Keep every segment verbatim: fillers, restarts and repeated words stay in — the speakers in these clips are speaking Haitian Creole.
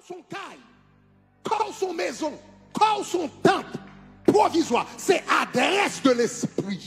Son kay. Kò w son mezon. Kò w son tanp pwovizwa. Se adrès de lespri.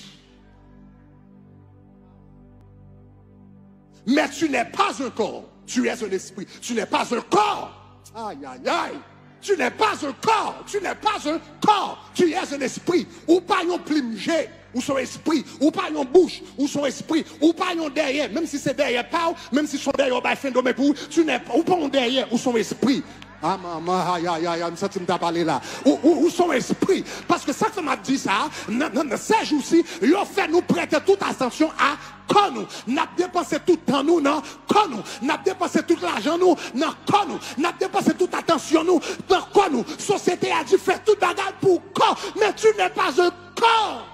Mais tu n'es pas un corps, tu es un esprit. Tu n'es pas un corps. Aïe, aïe, aïe. Tu n'es pas un corps, tu n'es pas un corps, tu es un esprit. Ou pa yon plim je, ou son espri. Ou pa yon bouch, ou son espri. Ou pa yon dèyè, menm si se dèyè pa w, menm si son dèyè w bay Sendomeng pou ou, tu n'es pas, ou pa yon dèyè, ou son espri. Ah, manman, ay, ay, ay, ay, m santi m ta pale la. Ou, ou, ou son espri. Paske sa k fè m ap di sa, nan, nan, nan sèjousi, yo fè nou prete tout atansyon a kò nou. N ap depanse tout tan nou nan kò nou. N ap depanse tout lajan nou nan kò nou. N ap depanse tout atansyon nou nan kò nou. Sosyete a di fè tout bagay pou kò. Men tu n'es pas un corps.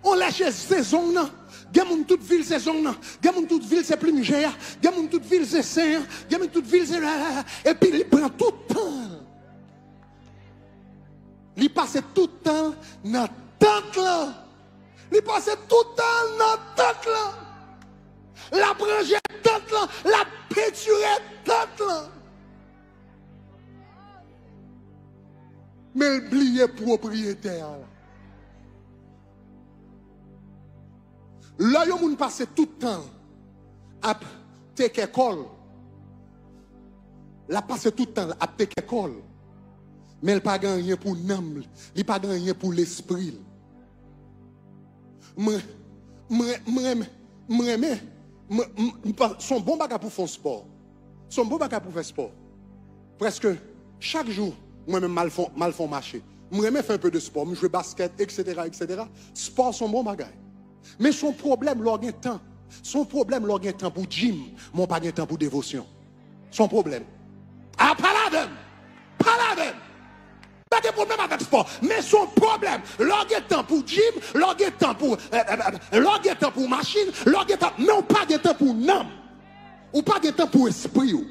On lè se zong nan. Gen moun tout vil se zong nan. Gen moun tout vil se plim je a. Gen moun tout vil se sen an. Gen moun tout vil se... Epi li pran tout tan. Li pase tout tan nan tant lan. Li pase tout tan nan tant lan. L ap ranje tant lan. L ap pentire tant lan. Men l bliye pwopriyetè a la. Lè yon moun pase tout tan l ap teke kò l, l ap pase tout tan l ap teke kò l, men l pa gen anyen pou nanm li, li pa gen anyen pou lespri l. Mwen, mwen, mwen, mwen renmen, mwen, mwen, mwen pa, se yon bon bagay pou fè yon spò. Se yon bon bagay pou fè spò. Prèske chak jou, mwen menm m al fè, m al fè yon mache. Mwen renmen fè un peu de sport, m jwe baskèt, et cetera, et cetera. Spò se yon bon bagay. Men se yon pwoblèm lè w gen tan. Se yon pwoblèm lè w gen tan pou gym, men w pa gen tan pou devosyon. Se yon pwoblèm. A, pale avè m! Pale avè m! Pa gen pwoblèm avèk spò. Men se yon pwoblèm. Lè w gen tan pou gym, lè w gen tan pou, eh, eh, eh, lè w gen tan pou machin, lè w gen tan, men w pa gen tan pou nanm. Ou pa gen tan pou espri w.